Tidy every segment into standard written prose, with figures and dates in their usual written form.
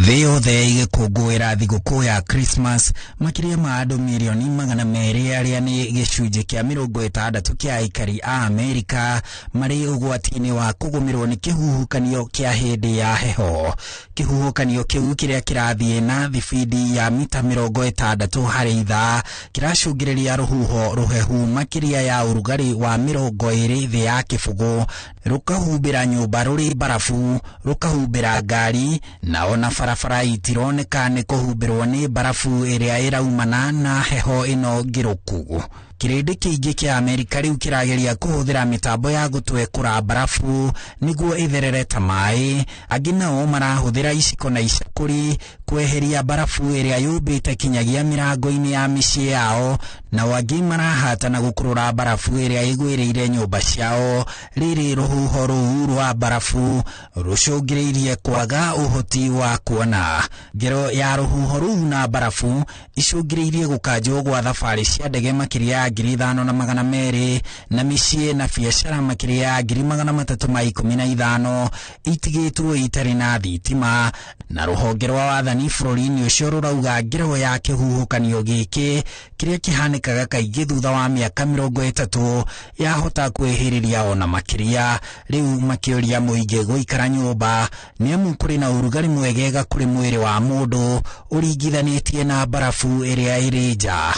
Thĩ yothe ĩgĩkũngũĩra thigũkũ ya Christmas, makĩria ma andũ mirioni 200 arĩa nĩ gĩcunjĩ kĩa 60 kĩa aikari a Amerika marĩ ũgwati-inĩ wa kũgũmĩrwo nĩ kĩhuhũkanio kĩa hĩndĩ ya heho. Kĩhuhũkanio kĩu kĩrĩa kĩrathiĩ na thibindi ya mita 60 harĩ ithaa kĩracũngĩrĩria rũhuho rũhehu makĩria ya ũrugarĩ wa 20 thĩ ya kĩbũgũ, rũkahumbĩra nyũmba rũrĩ barabu, rũkahumbĩra ngari, na ona barabara itironeka nĩ kũhumbĩrwo nĩ barabu ĩrĩa ĩraumana na heho ĩno ngĩrũku. Kĩrĩndĩ kĩingĩ kĩa Amerika rĩu kĩrageria kũhũthĩra mĩtambo ya gũtwekũra barabu nĩguo ĩtherere ta maĩ. Angĩ nao marahũthĩra iciko na icakũri kweheria barabu ĩrĩa yũmbĩte kinyagia mĩrango-inĩ ya mĩciĩ yao, nao angĩ marahata na gũkũrũra barabu ĩrĩa ĩgwĩrĩire nyũmba ciao. Rĩrĩ rũhuho rũu rwa barabu rũcũngĩrĩirie kwaga ũhoti wa kuona. Ngero ya rũhuho rũu na barabu icũngĩrĩirie gũkanjwo gwa thabarĩ cia ndege makĩria ya 5200, na mĩciĩ na biacara makĩria ya 315,000 itigĩtwo itarĩ na thitima. Na rũhonge rwa wathani bũrũri-inĩ ũcio rũrauga ngero ya kĩhuhũkanio gĩkĩ kĩrĩa kĩhanĩkaga kaingĩ thutha wa mĩaka 30 yahota kwĩhĩrĩria ona makĩria. Rĩu makĩũria mũingĩ gũikara nyũmba nĩamu kũrĩ na ũrugarĩ mwegega kũrĩ mwĩrĩ wa mũndũ ũringithanĩtie na barabu ĩrĩa ĩrĩ nja.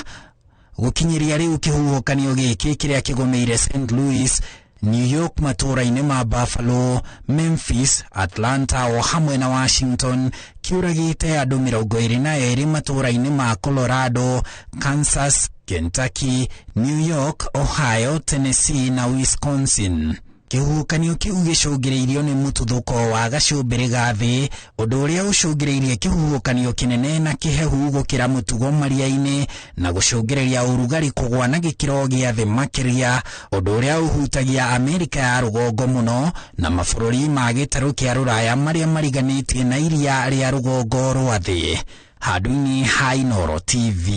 Gũkinyĩria rĩu kĩhuhũkanio gĩkĩ kĩrĩa kĩgũmĩire St. Louis, New York, matũũra-inĩ ma Buffalo, Memphis, Atlanta o hamwe na Washington, kĩũragĩte andũ 22 matũũra-inĩ ma Colorado, Kansas, Kentucky, New York, Ohio, Tennessee na Wisconsin. Kĩhuhũkanio kĩu gĩcũngĩrĩirio nĩ mũtuthũko wa gacũmbĩrĩ ga thĩ, ũndũ ũrĩa ũcũngĩrĩirie kĩhuhũkanio kĩnene na kĩhehu gũkĩra mũtugo maria-inĩ na gũcũngĩrĩria ũrugarĩ kũgwa na gĩkĩro gĩa thĩ makĩria, ũndũ ũrĩa ũhutagia Amerika ya rũgongo mũno na mabũrũri ma gĩtarũ kĩa Rũraya marĩa mariganĩtie na iria rĩa rũgongo rwa thĩ. Handũ-inĩ ha Inooro TV,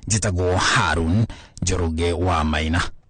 njĩtagwo Harun Njoroge wa Maina.